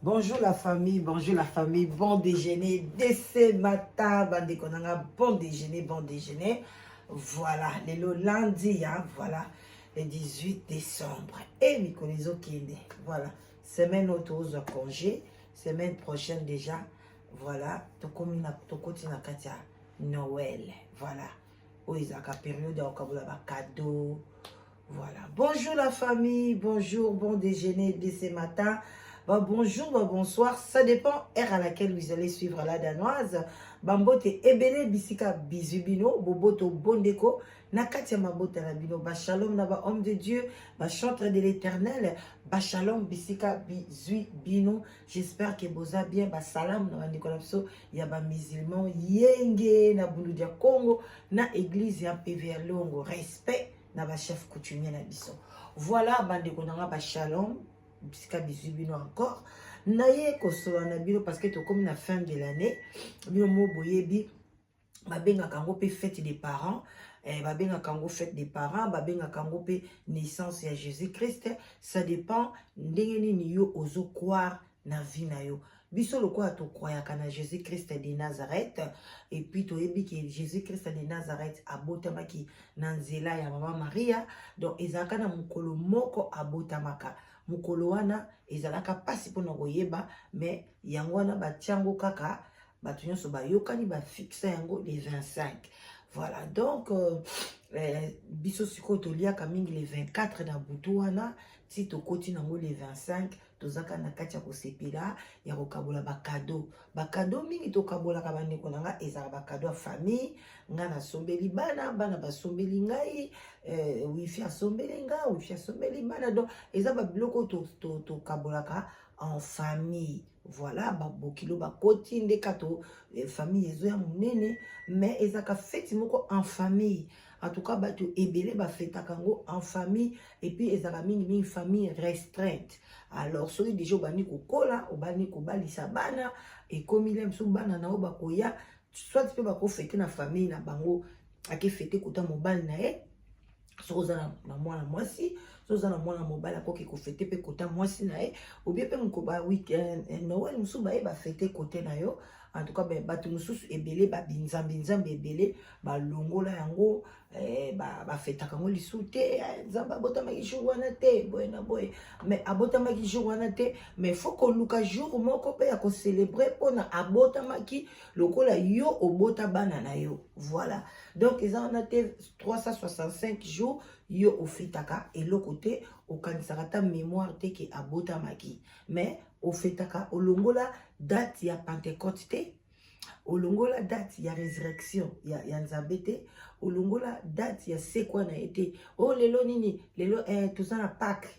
Bonjour la famille, bonjour la famille, bon déjeuner dès ce matin, bandeko na nga, bon déjeuner, bon déjeuner. Voilà, lelo lundi, hein, voilà, le 18 décembre. Et mikolo ezokende, voilà, semaine oyo tozwa congé, semaine prochaine déjà, voilà, tokomi na tokoti na kati ya Noël, voilà. Oyo ezalaka période ya kokabola bacadeau. Voilà. Bonjour la famille, bonjour, bon déjeuner dès ce matin. Bah, bonjour, bah, bonsoir. Ça dépend heure à laquelle vous allez suivre la danoise. Bambote ebele bisika bizu bino, boboto bondeko, na kati ya mabota na bino, ba shalom na ba homme de Dieu, ba chantre de l'éternel, ba shalom bisika bizui bino. J'espère que boza bien, ba salam na bandeko na biso ya ba musulman yenge na bundu ya Congo na église ya PV ya Longo. Respect na ba chef coutumier na biso. Voilà bandeko na nga ba shalom bisika bizwi bino encore naye kosolola na bino parce que tokomi na fin de l'année. Bino mo boyebi, babengaka yango mpe fête des parents, babengaka yango fête des parents, babengaka yango mpe naissance ya Jésus Christ. Ça dépend ndenge nini yo ozocroire na vie na yo. Biso lokola tocroyaka na Jésus Christ de Nazareth, et puis toyebi ke Jésus Christ de Nazareth abotamaki na nzela ya mama Maria. Donc ezalaka na mokolo moko abotamaka. Mokolo wana ezalaka mpasi mpona koyeba, mais yango wana batiango kaka, bato nyonso bayokani, bafixa yango le 25. Voilà, donc biso sikoyo toliaka mingi le 24 na butu wana ti tokoti nango le 25. Tozaka na kati ya kosepela, ya kokabola bacadeau. Bacadeau mingi tokabolaka, bandeko na nga, ezalaka bacadeau ya famille. Nga nasombeli bana, bana basombeli ngai, wifi asombeli nga, wifi asombeli bana. Donc eza babiloko tokabolaka en famille. Voilà, babokilo bakoti nde kato famille ezoya monene, mais ezalaka fête moko en famille. En tout cas, bato ebele bafetaka yango en famille, et puis ezalaka mingimingi famille restreinte. Alors soki déjà obandi kokola, obandi kobalisa bana, ekomi le mosusu bana na yo bakoya, soit mpe bakofete na famille na bango, akefete kota mobali na ye. Soki oza na mwana mwasi, soki oza na mwana mobali, akoki kofete mpe kota mwasi na ye, obie mpe mokoba weekend Noël mosusu baye bafete kote na yo. En tout cas, bato mosusu ebele, babinzambe nzambe ebele balongola yango, bafetaka yango lisusu te. Nzambe abotamaki jour wana te, boye na boye. Mais abotamaki jour wana te, mais faut koluka jour moko mpe ya kocélébrer mpona abotamaki, lokola yo obota bana na yo. Voilà, donc eza wana te 365 jours yo ofetaka eloko te, okanisaka ata mémoire te ke abotamaki, mais ofetaka. Olongola date ya Pentecôte te, olongola date ya résurrection ya Nzambe te, olongola date ya sekwa na ye te. Oyo lelo nini? Lelo toza na Pâques.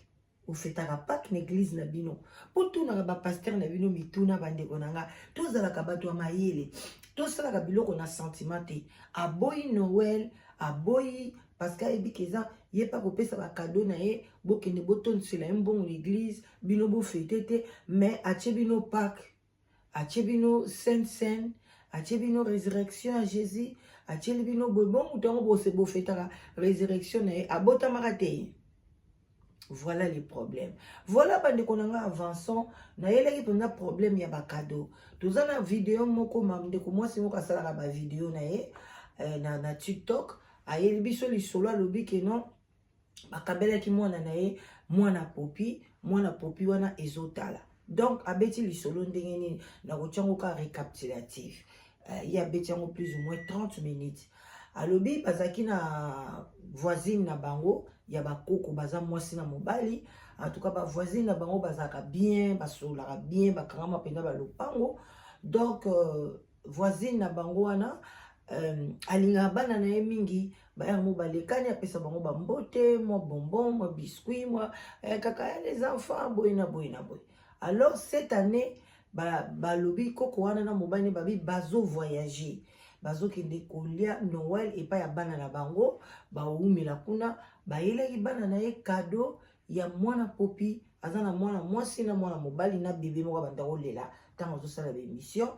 Ofetaka Pâques na église na bino mpo tunaka bapasteur na bino mituna. Bandeko na nga, tozalaka bato ya mayele, tosalaka biloko na sentiment te. Aboyi Noël, aboyi parce que ayebi ke eza ye mpe akopesa bacadeau na ye. Bokende botondisela ye mbongo na église, bino bofete te, mais atie bino Pâques, atie bino Sainte Cène, atie bino résurrection ya Jésus, atieli bino boye. Bon, moto yango bofetaka résurrection na ye, abotamaka te. Voilà les problèmes. Voilà, bandeko na nga, avançons. Nayelaki mpenza problème ya bacadeau. Toza na video moko, ndeko mwasi moko asalaka bavideo na ye na TikTok. Ayeli biso lisolo, alobi ke non, bakabelaki mwana na ye mwana popi. Mwana popi wana ezotala. Donc abeti lisolo ndenge nini? Nakotia yango kaka récapitulatif. Ye abeti yango plus ou moins 30 minutes. Alobi bazalaki na voisine na bango ya bakoko, baza mwasi na mobali. En tout cas, bavoisine na bango bazalaka bien, basololaka bien, bakangama mpenza balopango. Donc voisine na bango wana alingaka bana na ye mingi. Bayango balekani, apesa bango bambote, mwa bonbon, mwa biscuit, mwa kaka ya les enfants, boye na boye na boye. Alors cette année balobi koko wana na mobali babi bazovoyage, bazokende kolia Noël epai ya bana na bango, bawumela kuna. Bayelaki bana na ye cadeau ya mwana popi. Aza na mwana mwasi na mwana mobali na bebe moko abanda kolela ntango azosala baémission.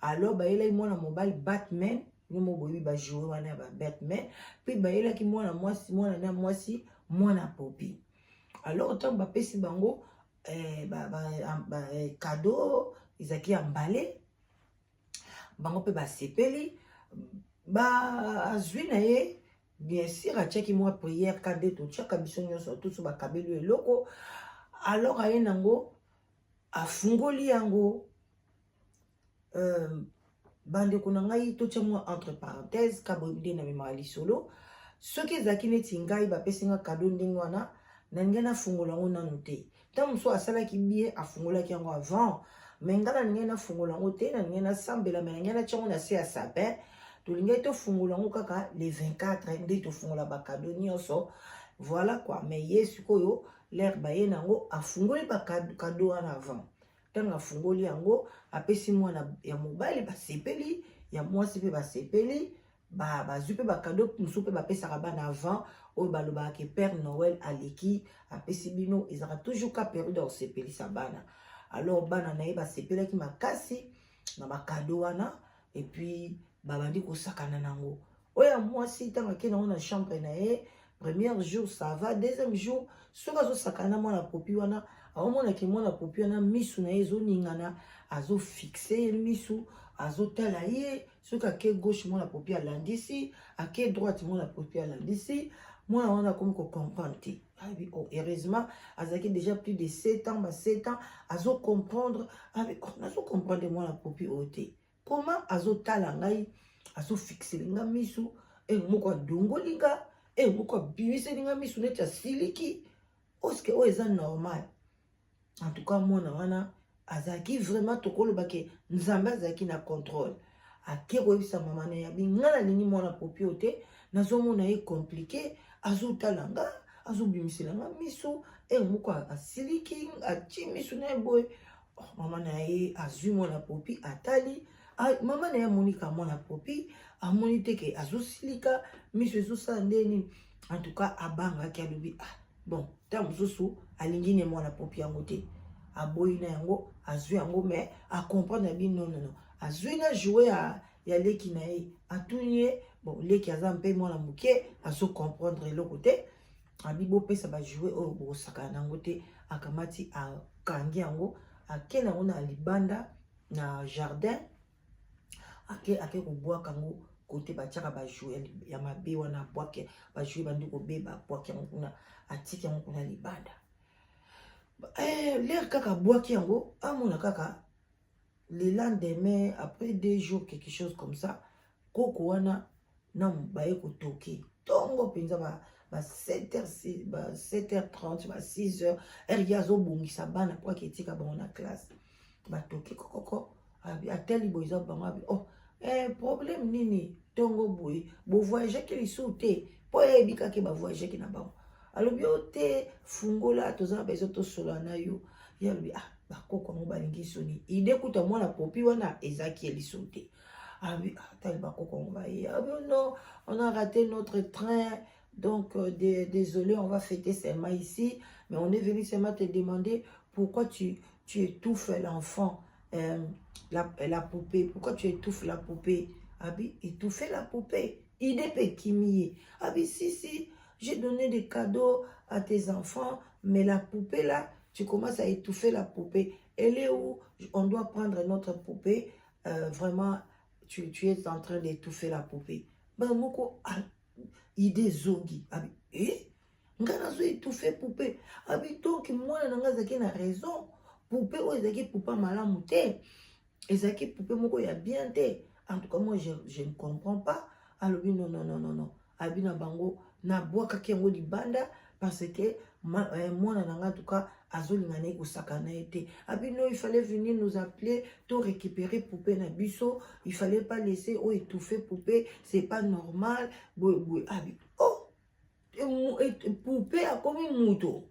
Alors bayelaki mwana mobali Batman, bino mo boyebi bajouets wana ya baBatman. Mpe bayelaki mwana mwasi, mwana na mwasi, mwana popi. Alors ntango bapesi bango ba cadeau ezalaki ya mbale. Bango mpe basepeli, bazwi na ye. Bien sûr, atiaki mwa prière ka nde totiaka biso nyonso toso bakabeli eloko. Alors aye nango, afungoli yango. Bandeko na ngai, totia mwa entre parenthèse ka boyebi nde na memaka lisolo. Soki ezalaki neti ngai, bapesi nga cadeau ndenge wana, na ndenge nafungola yango nanu te. Ntango mosusu asalaki bien, afungolaki yango avant, mais ngai na ndenge nafungola yango te, na ndenge nasambela, mais na ndenge natia yango na se ya sapin. Tolingai tofungola yango kaka le 24 nde tofungola bacadeau nyonso, voilà quoi. Mais ye sikoyo, l'heure baye nango, afungoli bacadeau wana avant. Ntango afungoli yango, apesi mwana ya mobali, basepeli, ya mwasi mpe basepeli, bazwi mpe bacadeau mosusu mpe bapesaka bana avant, oyo balobaka ke Père Noël aleki, apesi bino. Ezalaka toujours ka période ya kosepelisa bana. Alors bana na ye basepelaki makasi na bacadeau wana et puis babandi kosakana nango. Oyo ya mwasi, ntango akei nango na chambre na ye, premier jour ça va, deuxième jour, soki azosakana na mwana popi wana, aomonaki mwana popi wana misu na ye ezoningana, azofixe ye misu, azotala ye. Soki ake gauche, mwana popi alandisi, ake droite, mwana popi alandisi. Mwana wana akomi kocomprendre te. Abi, oh, heureusement azalaki déjà plus de 7 ans, ba 7 ans, azocomprendre. Abi, oh, nazocomprendre mwana popi oyo te, comment azotala ngai, azofixele nga misu e moko, adongoli nga e moko, abimiseli nga misu neti asiliki. Oske oyo eza normal? En tout cas, mwana wana azalaki vraiment, tokoloba ke Nzambe azalaki na contrôle. Ake koyebisa mama na ye, abi: "Nga nalingi mwana popi oyo te, nazomona ye compliqué, azotala nga, azobimisela nga miso e moko, asiliki, atie miso na ye boye." Oh, mama na ye azwi mwana popi, atali. Mama na ye amoni ka mwana popi amoni te ke azosilika, miso ezosala nde nini. En tout cas abangaki, alobi: "Ah bon, ntango mosusu alingi ne mwana popi yango te." Aboyi na yango, azwi yango, mais acomprendre abi: "Non, non, non." Azwi na jouet ya leki na ye, atuni ye. Bon, leki aza mpe mwana moke, azocomprendre eloko te. Abi: "Bopesa bajouet oyo bokosakana nango te." Akamati, akangi yango, ake nango na libanda na jardin, ake kobwaka yango kote batiaka bajouet ya mabe wana. Abwake bajouet, bandi kobeba, abwaki yango kuna, atiki yango kuna libanda. L'heure kaka abwaki yango, amona kaka le lendemain, après 2 jours, quelque chose comme ça, koko wana na baye kotoke ntongo mpenza, ba 7 h, ba 7h30, ba 6 h, heure ye azobongisa bana po ake etika bango na classe. Batoke kokoko, ateli boye, eza bango. Abi: "Oh, problème nini ntongo boye? Bovoyageaki lisusu te?" Mpo eyebi kaka bavoyageaki na bango. Alobi: "O te, fungola, toza na besoin tosolola na yo." Ye alobi: "Ah, bakoko yango balingi soni." Ide kuta mwana popi wana ezalaki ye lisusu te. Abi atali bakoko yango baye, abi: "Non, on a raté notre train, donc désolé, on va fêter seulement ici, mais on est venu seulement te demander pourquoi tu étouffes l'enfant, la poupée, pourquoi tu étouffes la poupée." Abi: "Étouffer la poupée?" Ide mpe ekimi ye. Abi: "Si, si, j'ai donné des cadeaux à tes enfants, mais la poupée là, tu commences à étouffer la poupée. Elle est où? On doit prendre notre poupée. Vraiment, tu es en train d'étouffer la poupée." Moko, idée zongi. Abi: "Eh, nga nazo étouffer poupée?" Abi: "Donc mwana na nga azalaki na raison. Poupée oyo ezalaki poupée malamu te, ezalaki poupée moko ya bien te. En tout cas, moi, je ne comprends pas." Alobi: "Non, non, non, non, non." Abi na bango: "Nabwakaki yango libanda parce que mwana na nga, en tout cas, azolinga na ye kosaka na ye te." Abi: "Non, il fallait venir nous appeler to récupérer poupée na biso. Il fallait pas laisser oyo étouffer poupée, c'est pas normal." Boye boye. Abi: "Oh, poupée akomi moto?"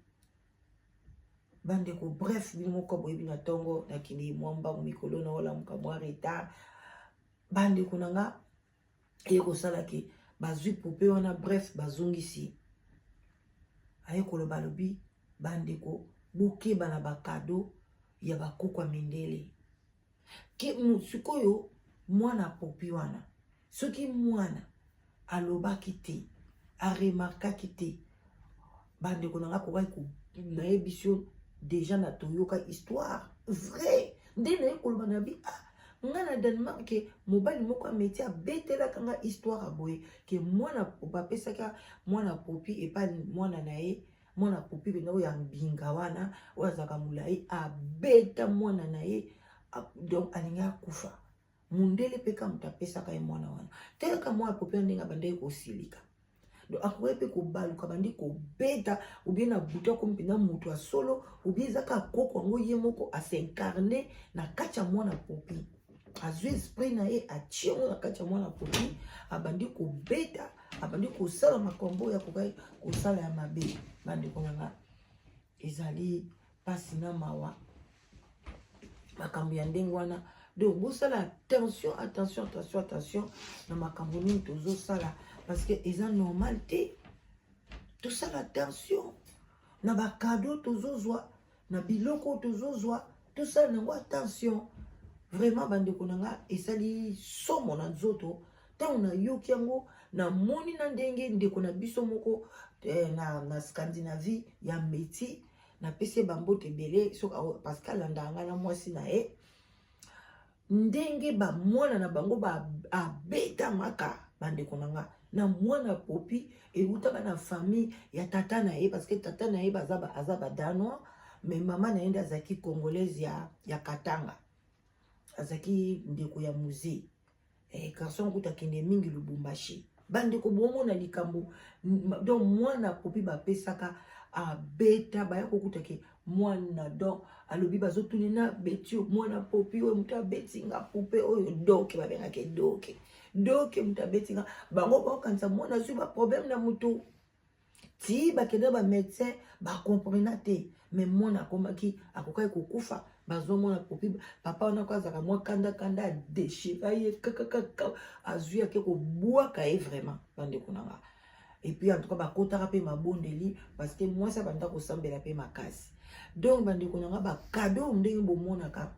Bandeko, bref, bino moko boyebi, na ntongo nakende mwa mbangu, mikolo na olamuka mwa retard. Bandeko na nga, eye kosalaki bazwi poupée wana, bref, bazongisi. Aye koloba, alobi: "Bandeko, bokeba na bacadeau ya bakoko ya mindele." Sikoyo mwana popi wana, soki mwana alobaki te, aremarkaki te, bandeko na nga, akokaki, nayebi yo. Déjà na toyoka histoire vrai nde naye koloba na bi, ah, nga na Danemark, mobali moko ya métier abetelaka nga histoire ya boye ke mwana bapesaka mwana popi epai mwana na ye, mwana popi mpenza oyo ya mbinga wana, oyo azalaka molai, abeta mwana na ye, donc alingi akufa. Mundele mpe ka moto apesaka ye mwana wana, telaka mwana popi wana ndenge abandaki kosilika. Donc akoki mpe kobaluka, bandi kobeta obie na butu, akomi mpenza moto ya solo, obie eza kaka koko yango ye moko as'incarner na kati ya mwana popi, azwi esprit na ye, atie yango na kati ya mwana popi, abandi kobeta, abandi kosala makambo oyo akokaki kosala ya mabe. Bandeko na nga, ezali mpasi na mawa, makambo ya ndenge wana. Donc bosala attention, attention, attention, attention na makambo nini tozosala, parce que eza normal te. Tosala attention na bacadeaux tozozwa, na biloko tozozwa, tosala nango attention vraiment. Bandeko na nga, esali somo na nzoto ntango nayoki yango, namoni na ndenge ndeko na biso moko na Scandinavie ya métier, napesi ye bambote ebele soki parce que alandaka ngai na mwasi na ye, ndenge bamwana na bango abetamaka. Bandeko na nga, na mwana popi eutaka na famille ya tata na ye, parce que tata na ye aza badanois, mais mama na ye nde azalaki Congolaise ya Katanga, azalaki ndeko ya musée. Garçon kuta akende mingi Lubumbashi. Bandeko, bomona likambo. Donc mwana popi bapesaka, abeta, baya kokutake mwana. Donc alobi, bazotuni na beti mwana popi oyo moto abeti nga poupée oyo doke, babengaki doke, doke moto abeti nga. Bango baokanisa mwana azwi baproblème na motu, ti bakende bamédecin, bacomprena te, mais mwana akomaki, akokaki kokufa. Bazomona popi, papa wana ko azalaka mwa kandakanda, adéchirer ye kakakaka, azwi, ake kobwaka ye. Vraiment, bandeko na nga, et puis en tout cas bakotaka mpe mabondeli, parce que mwasi abanda kosambela mpe makasi. Donc bandeko na nga, bacadeaux ndenge bomonaka,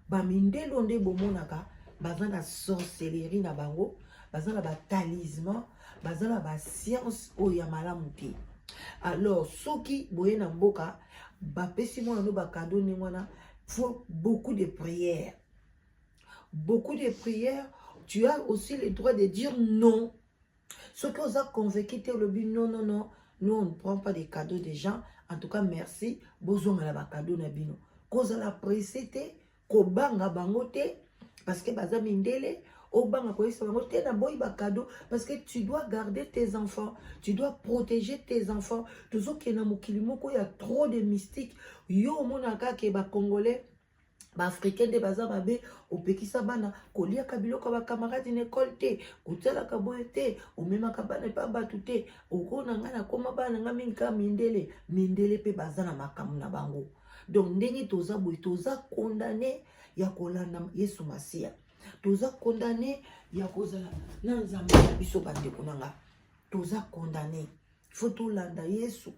bamindelo nde bomonaka baza na sorcellerie na bango, baza na batalisman, baza na bascience oyo ya malamu te. Alors soki boye na mboka, bapesi mwana no bacadeaux ndenge wana, faut beaucoup de prières, beaucoup de prières. Tu as aussi le droit de dire non. Soki oza convaincu te, olobi: "Non, non, non, nous, on ne prend pas des cadeaux des gens. En tout cas merci, bozongela bacadeaux na bino." Kozala pressé te, kobanga bango te, parce que baza mindele, obanga koyebisa bango te naboyi bacadeaux, parce que tu dois garder tes enfants, tu dois protéger tes enfants. Tozokende na mokili moko ya trop de mystique. Yo omonaka ke bacongolais, baafricain nde baza mabe, opekisa bana koliaka biloko ya bacamarade na ekole te, kotialaka boye te, omemaka bana epa bato te. Okona ngai nakoma bana na ngai mingi kaka mindele. Mindele mpe baza na makambo na bango. Donc ndenge toza boye, toza condamné ya kolanda Yesu Masiya, toza condamné ya kozala na Nzambe na biso. Bandeko na nga, toza condamné, faut tolanda Yesu,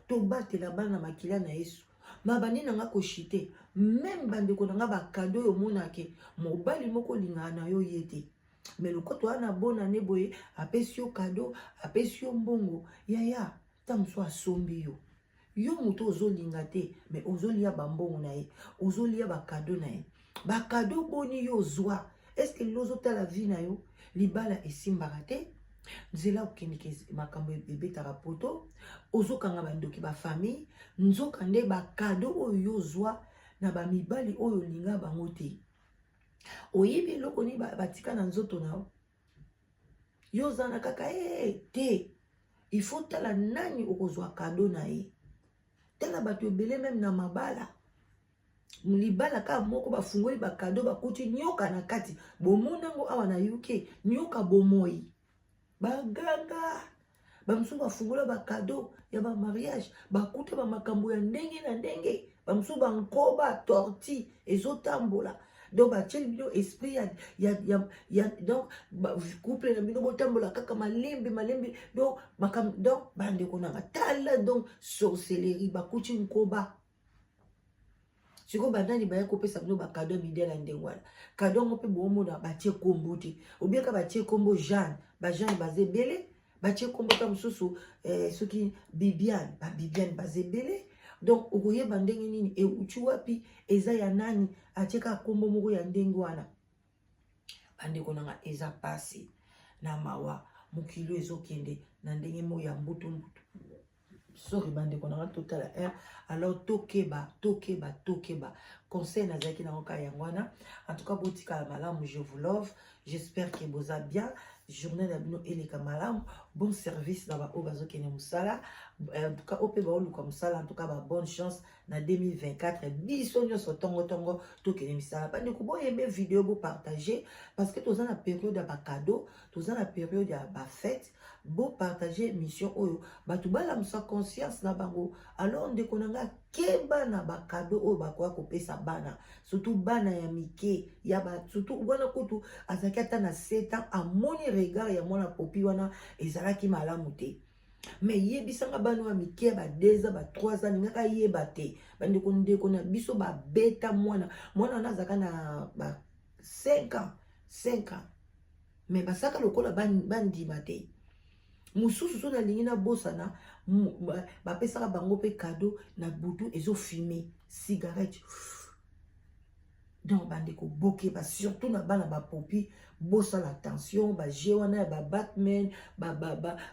tobatela bana makila na Yesu. Mabandi na nga koshite même, bandeko na nga, bacadeaux oyo omonake mobali moko olingaka na yo ye te, mais lokoto wana bonane boye, apesi yo cadeau, apesi yo mbongo, yaya, ta mosusu asombi yo, yo moto ozolinga te, mais ozolia bambongo na ye, ozolia bacadeaux na ye. Bacadeaux boni yo ozwa? Est-ce lelo ozotala vie na yo, libala esimbaka te, nzela okendeke, makambo ebetaka poto, ozokanga bandoki bafamille, nzoka nde bacadeaux oyo yo ozwa na bamibali oyo olinga bango te, oyebi eloko nini batika na nzoto na yo? Yo oza na kaka te. Il faut tala nani okozwa cadeau na ye. Tala bato ebele, même na mabala, libala kaka moko, bafungoli bacadeaux, bakuti nyoka na kati. Bomonango awa na UK, nyoka bomoi, baganga bamosusu bafungola bacadeaux ya bamariage, bakuta bamakambo ya ndenge na ndenge, bamosusu bankoba, tortue ezotambola. Donc batieli bino esprit ya donc couple na bino botambola kaka malembe malembe. Donc makambo, donc bandeko nanga, tala, donc sorcellerie, bakuti nkoba. Sikoyo banani baya kopesa bino bacadeaux ya midele ya ndenge wana? Cadeau yango mpe boomona batie kombo te, obiaka batie kombo Jeanne, bajeanne baza ebele, batie kombo ta mosusu soki Bibiane, babibiane baza ebele. Donc okoyeba ndenge nini euti wapi, eza ya nani, atie kaka nkombo moko ya ndenge wana. Bandeko na nga, eza pasi na mawa, mokili ezokende na ndenge moko ya mbutu mbutu. Sorry bandeko na nga, totala heure. Alors tokeba, tokeba, tokeba. Conseil nazalaki nango kaka yango wana. En tout cas, botikala malamu. Je vous love, j'espère que boza bien, journée na bino eleka malamu. Bon service na baoyo bazokende mosala, en tout cas oyo mpe baoluka mosala. En tout cas, ba bonne chance na 2024. Biso nyonso ntongo-ntongo tokende misala. Bandeko, boyembe video, bopartage, parce que toza na période ya bacadeau, toza na période ya bafête. Bopartage mission oyo, bato balamusa conscience na bango. Alors ndeko na nga, keba na bacadeau oyo bakoya kopesa bana, surtout bana ya mike ya ba, surtout wana kutu azalaki ata na 7 ans, amoni regard ya mwana popi wana ezalaki malamu te. Mais yebisanga, bana ya mike ya ba 2 ans, ba 3 ans, alingaka yeba te. Bandeko, ndeko na biso babeta mwana, mwana wana azalaka na ba 5 ans, 5 ans, mais basaka lokola bandima te. Mosusu so nalingi nabosana, bapesaka bango mpe cadeau na butu, ezofume cigarette. Donc bandeko, bokeba, surtout na bana bapopi, bosala attention. Bajeux wana ya baBatman,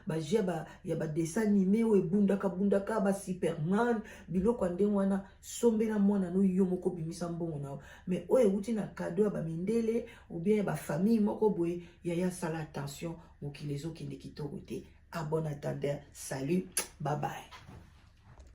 bajeux ya badessin animé oyo ebundaka bundaka, baSuperman, biloko ya ndenge wana, sombela mwana no yo moko, bimisa mbongo na yo. Mais oyo ewuti na cadeau ya bamindele ou bien ya bafamille moko boye, yaya, sala attention, mokili ezokende kitoko te. À bon entendeur, salut, bye bye.